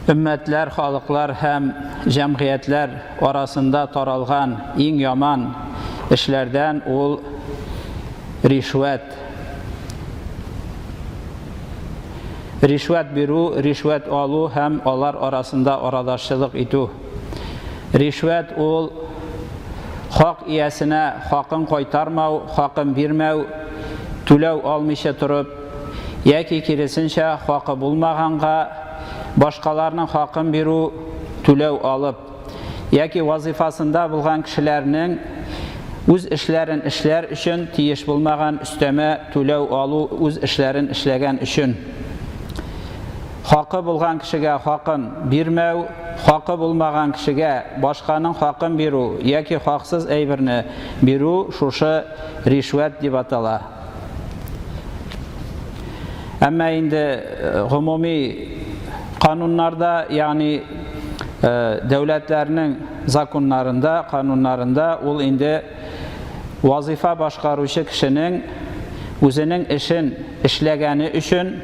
Өммәтләр, халыклар һәм җәмгыятьләр арасында таралган иң яман эшләрдән ул ришвәт. Ришвәт бирү, ришвәт алу һәм алар арасында арадашчылык итү. Ришвәт ул хак иясенә хакын кайтармау, хакын бирмәү, түләү алмыйча торып, яки киресенчә хакы булмаганга башкаларның хакын бирү, түләү алып, яки вазыйфасында булган кешеләрнең үз эшләрен эшләр өчен тиеш булмаган өстәмә түләү алу үз эшләрен эшләгән өчен. Хакы булган кешегә хакын бирмәү, хакы булмаган кешегә башканың хакын бирү яки хаксыз әйберне бирү шушы ришвәт дип атала. Әмма инде гомуми кануннарда, ягъни дәүләтләрнең законнарында, кануннарында ул инде вазыйфа башкаручы кешенең үзенең эшен эшләгәне өчен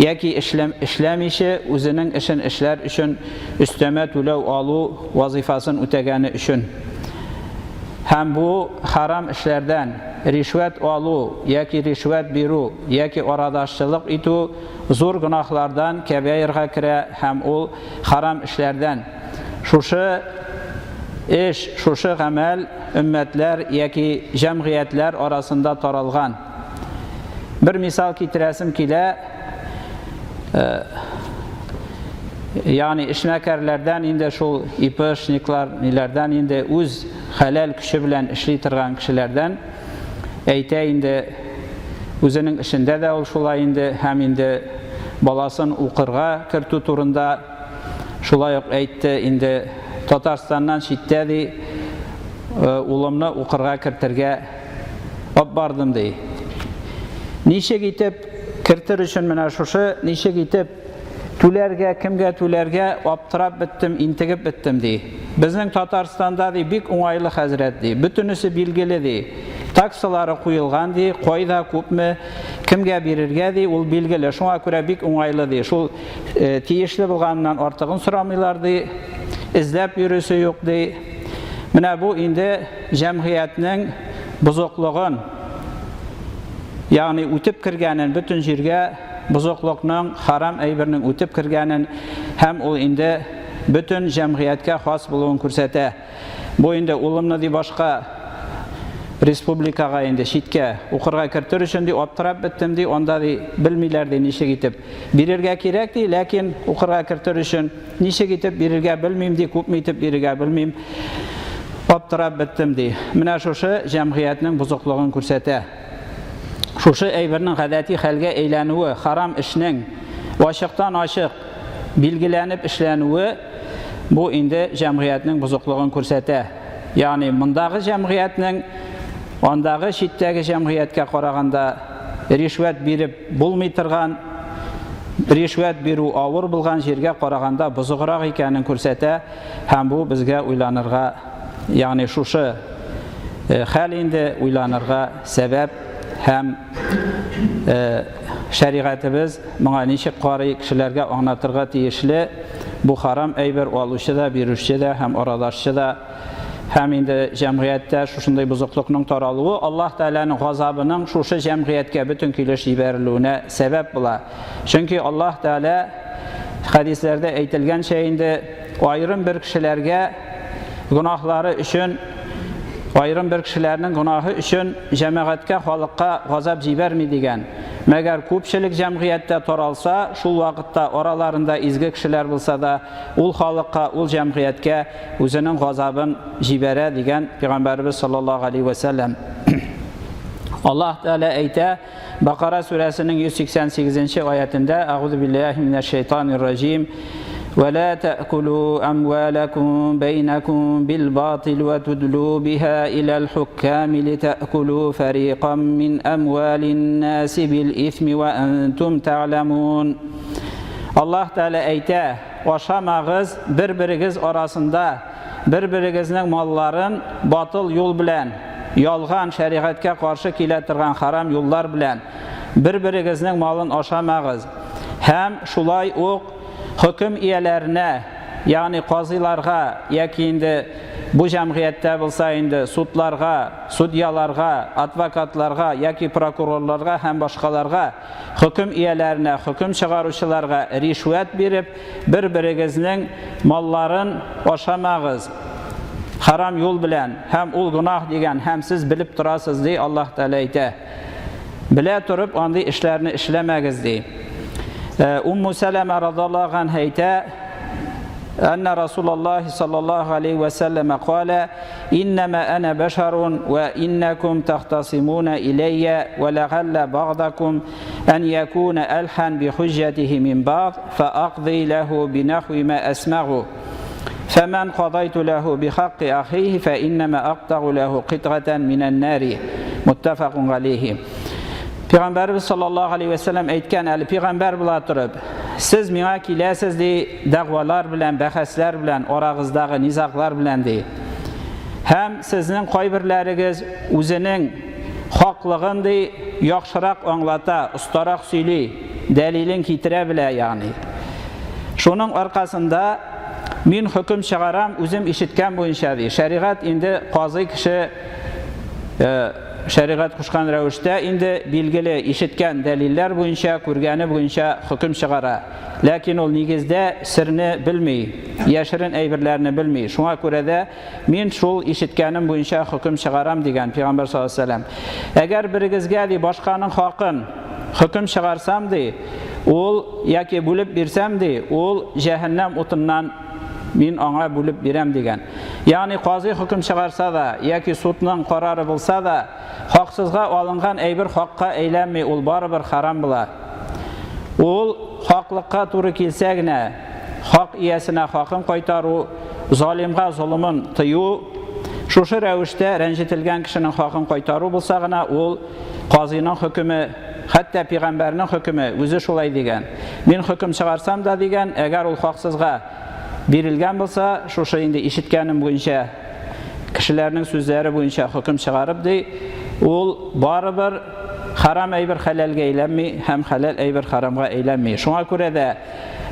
яки эшләмичә үзенең эшен эшләр өчен өстәмә түләү алу вазыйфасын үтәгәне өчен. Һәм бу харам эшләрдән ришвәт алу яки ришвәт бирү яки арадашчылык итү зур гөнаһлардан кәбәирга керә һәм ул харам эшләрдән. Шушы эш, шушы гамәл өммәтләр яки җәмгыятьләр арасында таралган. Бер мисал китерәсем килә. Ягъни эшмәкәрләрдән инде шул ИПшниклар, ниләрдән инде үз хәләл көче белән эшли торган кешеләрдән әйтә инде, үзенең эшендә дә ул шулай инде һәм инде баласын укырга кертү турында шулай ук әйтте инде, Татарстаннан читтә ди, улымны укырга кертергә ап бардым ди. Ничек итеп кертер өчен менә шушы, ничек итеп түләргә, кемгә түләргә аптырап беттем, интегеп беттем ди. Безнең Татарстанда ди бик уңайлы хәзрәт ди. Бөтенесе билгеле ди. Таксалары куелган ди, кайда күпме, кемгә бирергә ди, ул билгеле. Шуңа күрә бик уңайлы ди. Шул тиешле булганыннан артыгын сорамыйлар ди. Эзләп йөрүсе юк ди. Менә бу инде җәмгыятьнең бозыклыгын, ягъни үтеп кергәнен бөтен җиргә бозыклыкның, харам әйбернең үтеп кергәнен һәм ул инде бөтен җәмгыятькә хас булуын күрсәтә. Бу инде улымны ди башка республикага инде читкә укырга кертер өчен ди аптырап беттем ди, анда ди белмиләр ди ничек итеп бирергә кирәк ди, ләкин укырга кертер өчен ничек итеп бирергә белмим ди, күпме итеп бирергә белмим. Аптырап беттем ди. Менә шушы җәмгыятьнең бозыклыгын күрсәтә. Шушы әйбернең гадәти хәлгә әйләнүе, харам эшнең ачыктан-ачык билгеләнеп эшләнүе бу инде җәмгыятьнең бозыклыгын күрсәтә. Ягъни мондагы җәмгыятьнең андагы читтәге җәмгыятькә караганда ришвәт биреп булмый торган, ришвәт бирү авыр булган җиргә караганда бозыграк икәнен күрсәтә һәм бу безгә уйланырга, ягъни шушы хәл инде уйланырга сәбәп һәм шәригатебез моңа ничек карый, кешеләргә аңлатырга тиешле, бу харам әйбер алучы да, бирүче дә һәм арадашчы да һәм инде җәмгыятьтә шушындый бозыклыкның таралуы Аллаһ Тәгаләнең газабының шушы җәмгыятькә бөтен килеш җибәрелүенә сәбәп була. Чөнки Аллаһ Тәгалә хәдисләрдә әйтелгәнчә инде аерым бер кешеләргә гөнаһлары өчен аерым бер кешеләрнең гөнаһы өчен җәмәгатькә, халыкка газап җибәрми дигән. Мәгәр күпчелек җәмгыятьтә таралса, шул вакытта араларында изге кешеләр булса да, ул халыкка, ул җәмгыятькә үзенең газабын җибәрә дигән Пәйгамбәребез саллаллаһу алейхи ва сәлләм. Аллаһ Тәгалә әйтә, Бакара сүрәсенең 188 аятендә, Әгъузу биллаһи минәш шайтанир раҗим. Ва ла таакулу амвалакум бәйнакум бил батил ва тудлу биха илал хукками литаакулу фарикан мин амвалин наси бил исми ва антум та'ламун. Аллаһ Тәгалә әйтә, ашамагыз бер-берегез арасында бер-берегезнең малларын батыл юл белән, ялган, шәригатькә каршы килә торган харам юллар белән бер-берегезнең малын ашамагыз. Һәм шулай ук Хөкем ияләренә, ягъни казыйларга яки инде бу җәмгыятьтә булса инде судларга, судьяларга, адвокатларга яки прокурорларга һәм башкаларга, хөкем ияләренә, хөкем чыгаручыларга ришвәт биреп, бер-берегезнең малларын ашамагыз харам юл белән, һәм ул гөнаһ дигән, һәм сез белеп торасыз, ди Аллаһ Тәгалә әйтә. Белә торып андый эшләрне эшләмәгез, ди. Умму Сәләмә радаллаһу анһа әйтә, Әннә Расулаллаһи саллаллаһу алейхи вә сәлләмә калә, Иннәмә әнә бәшәрун вә иннәкум тахтасимуна иләйя вә ләгаллә багдакум ән якуна әлхан би хуҗҗәтихи мин баг, фә акъди ләһу бинахви ма әсмәгу. Фәмән кадайту ләһу бихакки ахихи фә иннәмә актагу ләһу китгатән минән нари. Муттафакун галейхи. Пәйгамбәрбез саллаллаһу алейхи вә сәлләм әйткән, әле пәйгамбәр була торып, сез миңа киләсез ди, дәгъвалар белән, бәхәсләр белән, арагыздагы низаглар белән ди. Һәм сезнең кайберләрегез үзенең хаклыгын ди яхшырак аңлата, остарак сөйли, дәлилен китерә белә, ягъни. Шуның аркасында мин хөкем чыгарам үзем ишеткән буенча ди. Шәригать инде казый кеше э, шәригать кушкан рәвештә инде билгеле ишеткән дәлилләр буенча, күргәне буенча хөкем чыгара. Ләкин ул нигездә серне белми, яшерен әйберләрне белми. Шуңа күрә дә мин шул ишеткәнем буенча хөкем чыгарам дигән Пәйгамбәр саллаллаһу алейһи вәсәлләм. Әгәр берегезгә ди башканың хакын хөкем чыгарсам ди, ул яки бүлеп бирсәм ди, ул җәһәннәм утыннан мин аңа бүлеп бирәм дигән. Ягъни казый хөкем чыгарса да, яки судның карары булса да, хаксызга алынган әйбер хакка әйләнми, ул барыбер харам була. Ул хаклыкка туры килсә генә, хак иясенә хакын кайтару, залимга золымын тыю, шушы рәвештә рәнҗетелгән кешенең хакын кайтару булса гына, ул казыйның хөкеме, хәтта пигамбәрнең хөкеме үзе шулай дигән. Мин хөкем чыгарсам да дигән, әгәр ул хаксызга бирелгән булса, шушы инде ишеткәнем буенча, кешеләрнең сүзләре буенча хөкем чыгарып ди, ул барыбер харам әйбер хәләлгә әйләнми һәм хәләл әйбер харамга әйләнми. Шуңа күрә дә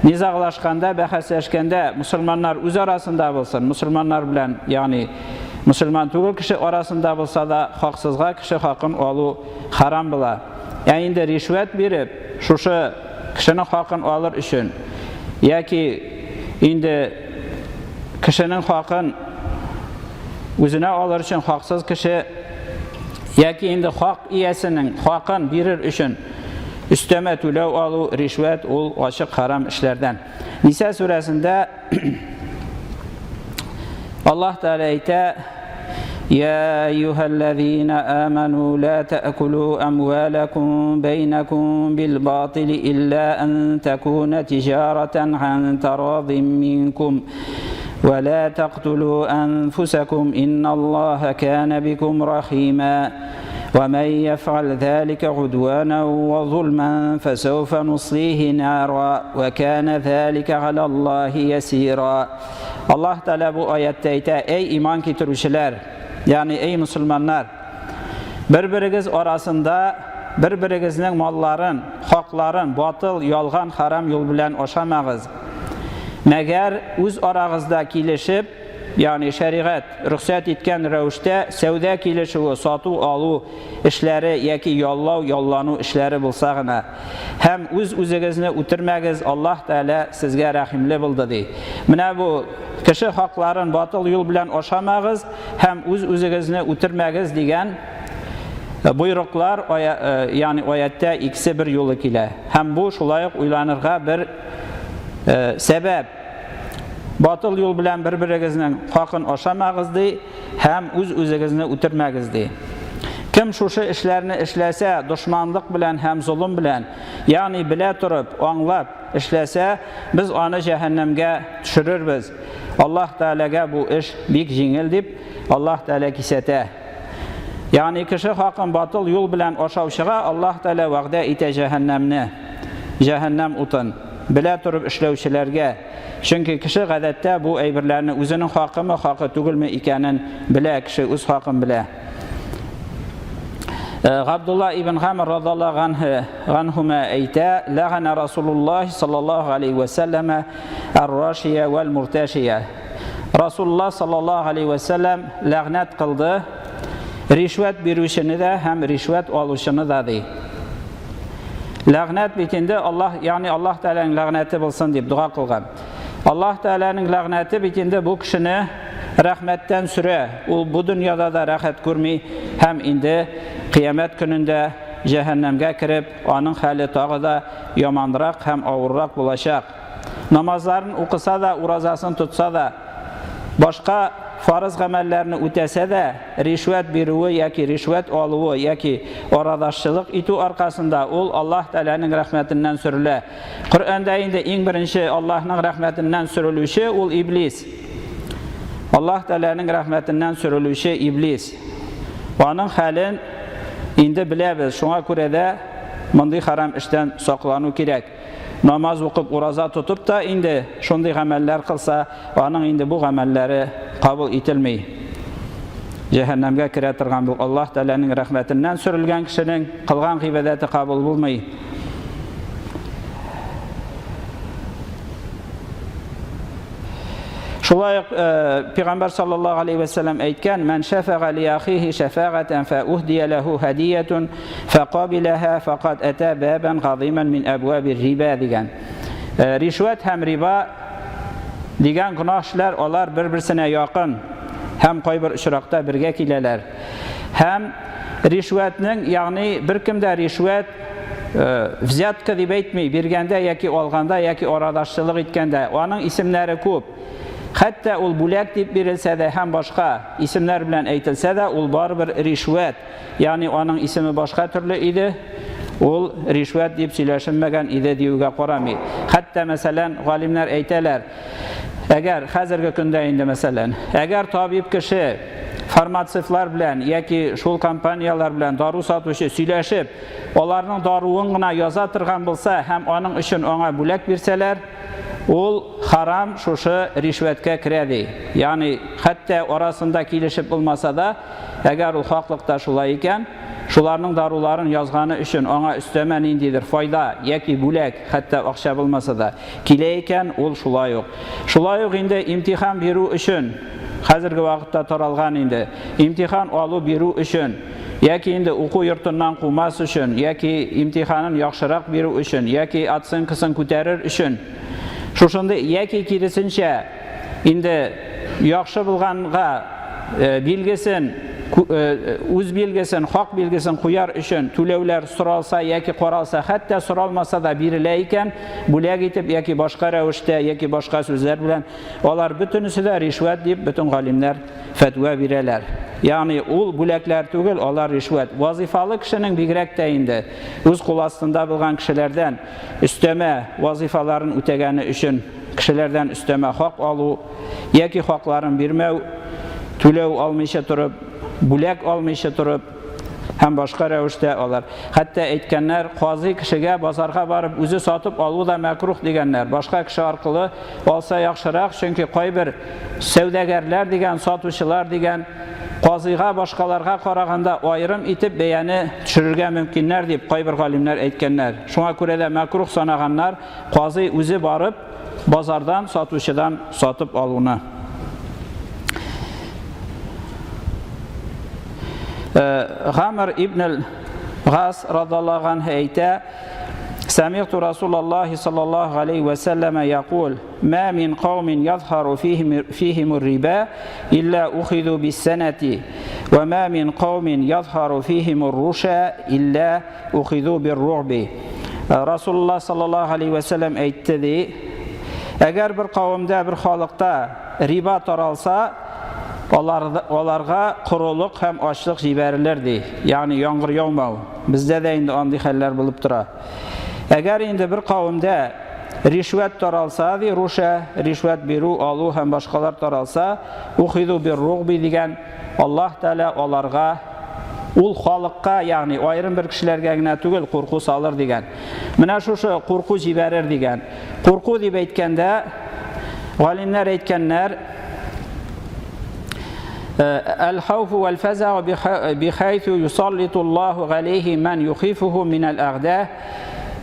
низаглашканда, бәхәсләшкәндә мусульманнар үз арасында булсын, мусульманнар белән, ягъни мусульман түгел кеше арасында булса да, хаксызга кеше хакын алу харам була. Ә инде ришвәт биреп, шушы кешенең хакын алыр өчен яки инде кешенең хакын үзенә алыр өчен хаксыз кеше яки инде хак иясенең хакын бирер өчен өстәмә түләү алу, ришвәт ул ачык харам эшләрдән. Ниса сүрәсендә Аллаһ Тәгалә әйтә: يا أيها الذين آمنوا لا تأكلوا أموالكم بينكم بالباطل إلا أن تكون تجارة عن تراض منكم ولا تقتلوا أنفسكم إن الله كان بكم رحيما ومن يفعل ذلك عدوانا وظلما فسوف نصليه نارا وكان ذلك على الله يسيرا Аллаһ Тәгалә бу аятта әйтә, әй иман китерүчеләр, ягъни әй мусульманнар, бер-берегез арасында бер-берегезнең малларын, хакларын батыл, ялган, харам юл белән ашамагыз. Мәгәр үз арагызда килешеп, ягъни шәригать рөхсәт иткән рәвештә сәүдә килешүе, сату-алу эшләре яки яллау, яллану эшләре булса гына. Һәм үз-үзегезне үтермәгез, Аллаһ Тәгалә сезгә рәхимле булды, ди. Менә бу кеше хакларын батыл юл белән ашамагыз һәм үз-үзегезне үтермәгез дигән боерыклар, ягъни аятьтә икесе бер юлы килә. Һәм бу шулай ук уйланырга бер сәбәп. Батыл юл белән бер-берегезнең хакын ашамагыз, ди, һәм үз-үзегезне үтермәгез, ди. Кем шушы эшләрне эшләсә, дошманлык белән һәм золым белән, ягъни белә торып, аңлап эшләсә, без аны җәһәннәмгә төшерербез. Аллаһ Тәгаләгә бу эш бик җиңел, дип, Аллаһ Тәгалә кисәтә. Ягъни кеше хакын батыл юл белән ашаучыга Аллаһ Тәгалә вәгъдә итә җәһәннәмне, җәһәннәм утын. Белә торып эшләүчеләргә. Чөнки кеше гадәттә бу әйберләрне үзенең хакымы, хакы түгелме икәнен белә, кеше үз хакын белә. Габдулла ибн Гамр радаллаһу анһу анһума әйтә, ләгана Расулуллаһ саллаллаһу алейхи ва сәлләмә ар-рашия вәл мурташия. Расулуллаһ саллаллаһу алейхи ва сәлләм ләгънәт кылды ришвәт бирүчене дә һәм ришвәт алучыны да ди. Ләгънәт бит инде Аллаһ, ягъни Аллаһ Тәгаләнең ләгънәте булсын дип дога кылган. Аллаһ Тәгаләнең ләгънәте бит инде бу кешене рәхмәттән сөрә. Ул бу дөньяда да рәхәт күрми һәм инде кыямәт көнендә җәһәннәмгә кереп, аның хәле тагы да яманрак һәм авыррак булачак. Намазларын укыса да, уразасын тотса да, башка фарыз гамәлләрне үтәсә дә, ришвәт бирүе яки ришвәт алуы яки арадашчылык итү аркасында ул Аллаһ Тәгаләнең рәхмәтеннән сөрелә. Коръәндә инде иң беренче Аллаһның рәхмәтеннән сөрелүче ул иблис. Аллаһ Тәгаләнең рәхмәтеннән сөрелүче иблис. Аның хәлен инде беләбез. Шуңа күрә дә мондый харам эштән саклану кирәк. Намаз укып, ураза тотып та инде шундый гамәлләр кылса, аның инде бу гамәлләре кабул ителми. Җәһәннәмгә керә торган бу Аллаһ Тәгаләнең рәхмәтеннән сөрелгән кешенең кылган гыйбадәте кабул булмый. Шулай ук э, Пәйгамбәр саллаллаһу алейхи ва саллям әйткән: "Ман шафага ли ахихи шафагатан фа уһдия лаху һадиятун фақабилаһа фақад ата бабан газиман мин абвабир риба" дигән. Э, ришвәт һәм риба дигән гөнаһ эшләр алар бер-берсенә якын һәм кайбер очракта бергә киләләр. Һәм ришвәтнең, ягъни беркем дә ришвәт э, взятка дип әйтми, биргәндә яки алганда яки арадашчылык иткәндә, аның исемнәре күп. Хәтта ул бүләк дип бирелсә дә һәм башка исемнәр белән әйтелсә дә, ул барыбер ришвәт. Ягъни аның исеме башка төрле иде, ул ришвәт дип сөйләшенмәгән иде диюгә карамый. Хәтта, мәсәлән, галимнәр әйтәләр, әгәр хәзерге көндә инде, мәсәлән, әгәр табиб кеше фармацевтлар белән яки шул компанияләр белән дару сатучы сөйләшеп, аларның даруын гына яза торган булса һәм аның өчен аңа бүләк бирсәләр, ул харам шушы ришвәткә керә ди. Ягъни хәтта арасында килешеп булмаса да, әгәр ул хаклыкта шулай икән, шуларның даруларын язганы өчен аңа өстәмә ниндидер файда яки бүләк, хәтта акча булмаса да, килә икән, ул шулай ук. Шулай ук инде имтихан бирү өчен, хәзерге вакытта таралган инде, имтихан алу бирү өчен, яки инде уку йортыннан кумас өчен, яки имтиханын яхшырак бирү өчен, яки оценкасын күтәрер өчен, шушындый, яки киресенчә, инде яхшы булганга э, билгесен, э, үз билгесен, хак билгесен куяр өчен түләүләр соралса яки каралса, хәтта соралмаса да бирелә икән, бүләк итеп яки башка рәвештә, яки башка сүзләр белән, алар бөтенесе дә ришвәт дип бөтен галимнәр фәтва бирәләр. Ягъни ул бүләкләр түгел, алар ришвәт. Вазифалы кешенең бигрәк тә инде үз кул астында булган кешеләрдән өстәмә вазифаларын үтәгәне өчен кешеләрдән өстәмә хак алу яки хакларын бирмәү, түләү алмыйча торып, бүләк алмыйча торып һәм башка рәвештә алар. Хәтта әйткәннәр, казый кешегә базарга барып үзе сатып алу да мәкрух дигәннәр. Башка кеше аркылы алса яхшырак, чөнки кайбер сәүдәгәрләр дигән, сатучылар дигән казыйга башкаларга караганда аерым итеп бәяне төшерергә мөмкиннәр дип кайбер галимнәр әйткәннәр. Шуңа күрә дә мәкрух санаганнар Казый үзе барып, базардан сатучыдан сатып алуны. Э, Гамр ибн Гас радаллаһу анһу әйтә, Сәмигъту Расулаллаһи саллаллаһу алейхи ва сәлләмә якул, ма мин каумин язһару фихим риба илля ухиду биссанати, ва ма мин каумин язһару фихим руша илля Ухиду бир-ру'би. Расулуллаһ саллаллаһу алейхи вә сәлләм әйтте ди, әгәр бер кавемдә, бер халыкта риба таралса, алар, аларга корылык һәм ачлык җибәрелер ди. Ягъни яңгыр яумау. Бездә дә инде андый хәлләр булып тора. Әгәр инде бер кавемдә ришвәт таралса, ди, руша, ришвәт бирү, алу һәм башкалар таралса, ухиду бир-ругби дигән Аллаһ Тәгалә аларга ул халыкка, ягъни аерым бер кешеләргә генә түгел, курку салыр дигән. Менә шушы курку җибәрер дигән. Курку дип әйткәндә, галимнәр әйткәннәр, Әл-хауфу вәл-фәзагу бихайфу юсаллиту Аллаһу галейхи ман юхифуху минәл әгъдә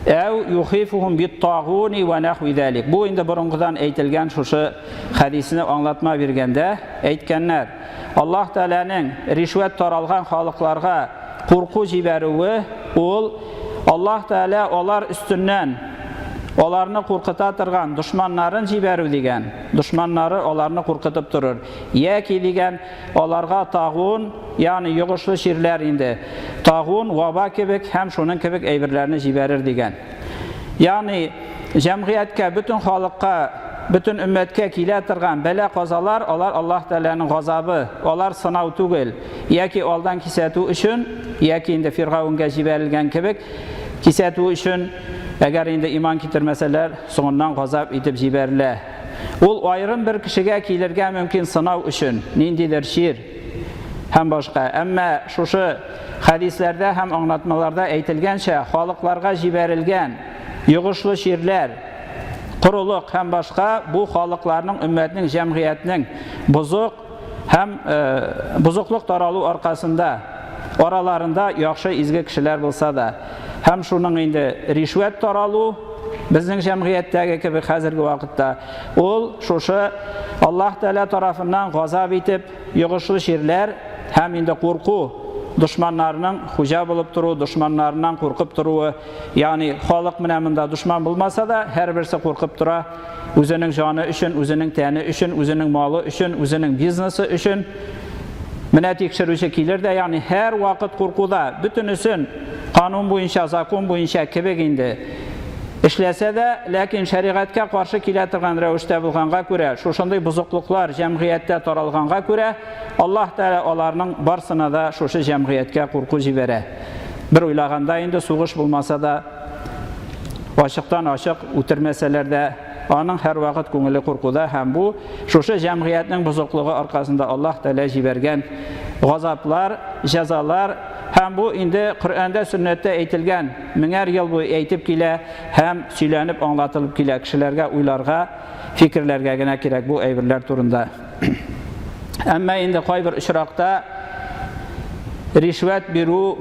әү юхифухум бит-тагуни вә нахви залик. Бу инде борынгыдан әйтелгән шушы хәдисне аңлатма биргәндә әйткәннәр. Аллаһ Тәгаләнең ришвәт таралган халыкларга курку җибәрүе ул Аллаһ Тәгалә алар өстеннән аларны куркыта торган дошманнарын җибәрү дигән. Дошманнары аларны куркытып торыр. Яки дигән аларга тагун, ягъни йогышлы чирләр инде, тагун, ваба кебек һәм шуның кебек әйберләрне җибәрер дигән. Ягъни җәмгыятькә, бөтен халыкка, бөтен өммәткә килә торган бәла-казалар, алар Аллаһ Тәгаләнең газабы, алар сынау түгел, яки алдан кисәтү өчен, яки инде Фиргавенгә җибәрелгән кебек кисәтү өчен, әгәр инде иман китермәсәләр, соңыннан газап итеп җибәрелә. Ул аерым бер кешегә килергә мөмкин сынау өчен, ниндидер чир һәм башка. Әмма шушы хәдисләрдә һәм аңлатмаларда әйтелгәнчә, халыкларга җибәрелгән йогышлы чирләр, корылык һәм башка бу халыкларның, өммәтнең, җәмгыятьнең бозык һәм бозыклык таралу аркасында араларында яхшы изге кешеләр булса да, һәм шуның инде ришвәт таралу безнең җәмгыятьтәге кебек хәзерге вакытта ул шушы Аллаһ Тәгалә тарафыннан газап итеп йогышлы чирләр һәм инде курку, дошманнарының хуҗа булып тору, дошманнарыннан куркып торуы, ягъни халык менә монда дошман булмаса да, һәрберсе куркып тора, үзенең җаны өчен, үзенең тәне өчен, үзенең малы өчен, үзенең бизнесы өчен. Менә тикшерүче килер дә, ягъни һәр вакыт куркуда, бөтенесен канун буенча, закон буенча кебек инде эшләсә дә, ләкин шәригатькә каршы килә торган рәвештә булганга күрә, шушындый бозыклыклар җәмгыятьтә таралганга күрә, Аллаһ Тәгалә аларның барсына да шушы җәмгыятькә курку җибәрә. Бер уйлаганда инде сугыш булмаса да, ачыктан-ачык үтермәсәләр дә, аның һәрвакыт күңеле куркуда һәм бу шушы җәмгыятьнең бозыклыгы аркасында Аллаһ Тәгалә җибәргән газаплар, җәзалар һәм бу инде Коръәндә, сөннәттә әйтелгән, меңәр ел буе әйтеп килә һәм сөйләнеп аңлатылып килә кешеләргә уйларга, фикерләргә генә кирәк бу әйберләр турында. Әмма инде кайбер очракта ришвәт бирү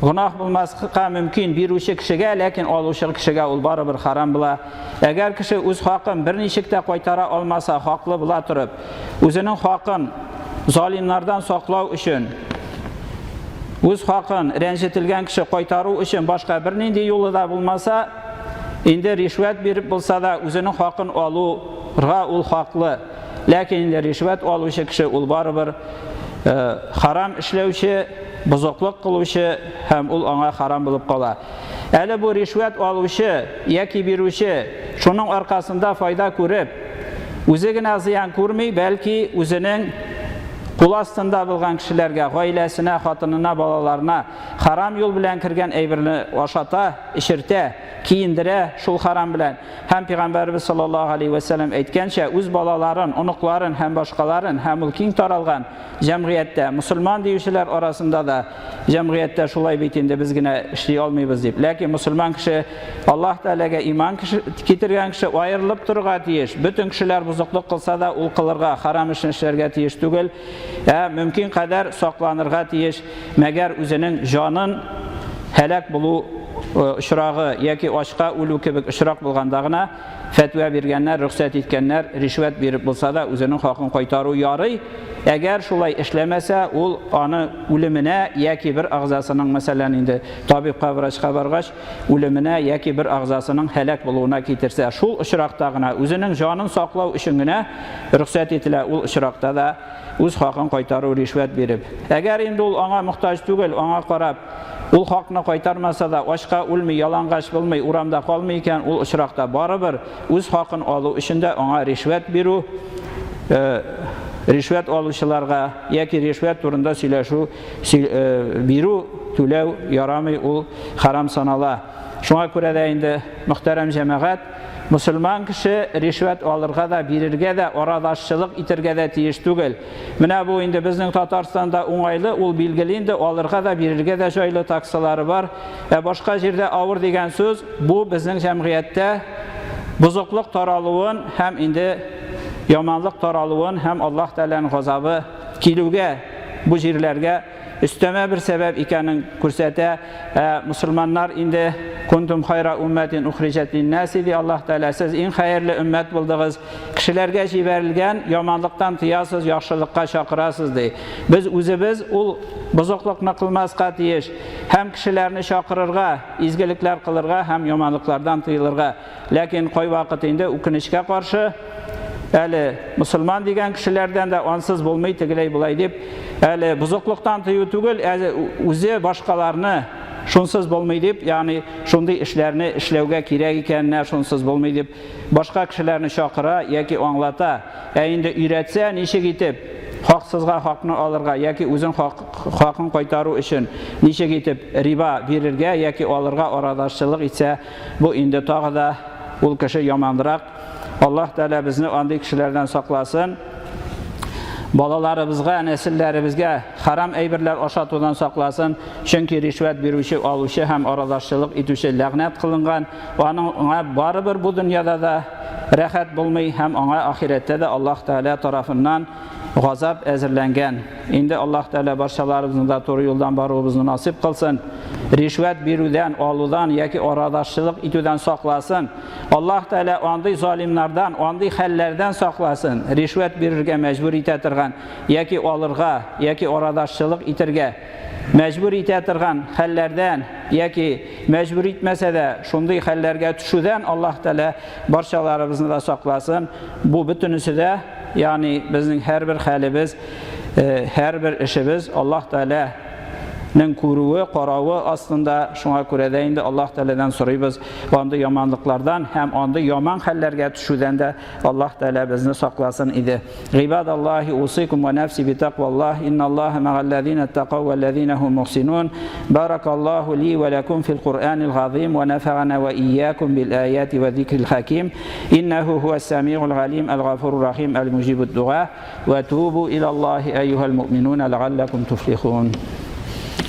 гөнаһ булмаска мөмкин бирүче кешегә, ләкин алучы кешегә ул барыбер харам була. Әгәр кеше үз хакын берничек тә кайтара алмаса, хаклы була торып, үзенең хакын залимнардан саклау өчен, үз хакын рәнҗетелгән кеше кайтару өчен башка бернинди юлы да булмаса, инде ришвәт биреп булса да үзенең хакын алуга ул хаклы. Ләкин инде ришвәт алучы кеше ул барыбер харам эшләүче, бозыклык кылучы һәм ул аңа харам булып кала. Әле бу ришвәт алучы яки бирүче шуның аркасында файда күреп, үзе генә зыян күрми, бәлки үзенең кул астында булган кешеләргә, гаиләсенә, хатынына, балаларына харам юл белән кергән әйберне ашата, эчертә, киендерә шул харам белән. Һәм Пәйгамбәребез саллаллаһу алейһи вә сәлләм әйткәнчә, үз балаларын, оныкларын һәм башкаларын, һәм ул киң таралган җәмгыятьтә, мосылман диючеләр арасында да җәмгыятьтә шулай бит инде, без генә эшли алмыйбыз дип. Ләкин мосылман кеше, Аллаһ Тәгаләгә иман кеше, китергән кеше аерылып торырга тиеш. Бөтен кешеләр бозыклык кылса да, ул кылырга, харам эшне эшләргә тиеш түгел, ә мөмкин кадәр сакланырга тиеш, мәгәр үзенең җанын һәлак булу очрагы яки ачка үлү кебек очрак булганда гына фәтвә биргәннәр, рөхсәт иткәннәр, ришвәт биреп булса да үзенең хакын кайтару ярый. Әгәр шулай эшләмәсә, ул аны үлеменә яки бер агъзасының, мәсәлән, инде табибка, врачка баргач, үлеменә яки бер агъзасының һәлак булуына китерсә, шул очракта гына үзенең җанын саклау өчен генә рөхсәт ителә, ул очракта да үз хакын кайтару ришвәт биреп. Әгәр инде ул аңа мохтаҗ түгел, аңа карап, ул хакны кайтармаса да, ачка үлми, ялангач булмый, урамда калмый икән, ул очракта барыбер үз хакын алу өчен дә аңа ришвәт бирү, ришвәт алучыларга яки ришвәт турында сөйләшү бирү, түләү ярамый, ул харам санала. Шуңа күрә дә инде, мөхтәрәм җәмәгать, мөселман кеше ришвәт алырга да, бирергә дә, арадашчылык итергә дә тиеш түгел. Менә бу инде безнең Татарстанда уңайлы, ул билгеле инде, алырга да, бирергә дә җайлы таксалары бар. Ә башка җирдә авыр дигән сүз, бу безнең җәмгыятьтә бозыклык таралуын һәм инде яманлык таралуын һәм Аллаһ Тәгаләнең газабы. килүгә бу җирләргә өстәмә бер сәбәп икәнен күрсәтә. Ә мусульманнар инде кунтум хайра уммәтин ухриҗат линнаси ди Аллаһ Тәгалә, сез иң хәерле өммәт булдыгыз. Кешеләргә җибәрелгән, яманлыктан тыясыз, яхшылыкка чакырасыз ди. Без үзебез ул бозыклыкны кылмаска тиеш һәм кешеләрне чакырырга, изгелекләр кылырга һәм яманлыклардан тыелырга. Ләкин кайвакыт инде үкенечкә каршы, әле мусульман дигән кешеләрдән дә ансыз булмый, тегеләй болай дип, әле бозыклыктан тыю түгел, әле үзе башкаларны шунсыз булмый дип, ягъни шундый эшләрне эшләүгә кирәк икәненә шунсыз булмый дип, башка кешеләрне чакыра яки аңлата. Ә инде өйрәтсә, ничек итеп хаксызга хакны алырга яки үзен хак, хакын кайтару өчен ничек итеп риба бирергә яки алырга арадашчылык итсә, Бу инде тагы да ул кеше яманрак. Аллаһ Тәгалә безне андый кешеләрдән сакласын. Балаларыбызга, нәселләребезгә харам әйберләр ашатудан сакласын. Чөнки ришвәт бирүче, алучы һәм арадашчылык итүче ләгънәт кылынган. Аның аңа барыбер бу дөньяда да рәхәт булмый һәм аңа ахирәттә дә Аллаһ Тәгалә тарафыннан газап әзерләнгән. Инде Аллаһ Тәгалә барчаларыбызны да туры юлдан баруыбызны насыйп кылсын. Ришвәт бирүдән, алудан яки арадашчылык итүдән сакласын. Аллаһ Тәгалә андый залимнардан, андый хәлләрдән сакласын. Ришвәт бирергә мәҗбүр итә торган яки алырга, яки арадашчылык итергә мәҗбүр итә торган хәлләрдән яки мәҗбүр итмәсә дә шундый хәлләргә төшүдән Аллаһ Тәгалә барчаларыбызны да сакласын. Бу бөтенесе дә Ягъни безнең һәрбер хәлебез, э, һәрбер эшебез Аллаһ Тәгаләнең күрүе, каравы астында. Шуңа күрә дә инде Аллаһ Тәгаләдән сорыйбыз, андый яманлыклардан һәм андый яман хәлләргә төшүдән дә Аллаһ Тәгалә безне сакласын иде. Гыйбадаллаһи усыйкум ва нәфси битакваллаһ, инналлаһа мәгалләзина тақау вәлләзина һум мухсинун. Баракаллаһу ли ва лакум фил Куръанил газим ва нафагана ва ийякум бил аяти ва зикрил хаким. إنه هو السميع العليم الغفور الرحيم المجيب الدعاء وتوبوا إلى الله أيها المؤمنون لعلكم تفلحون.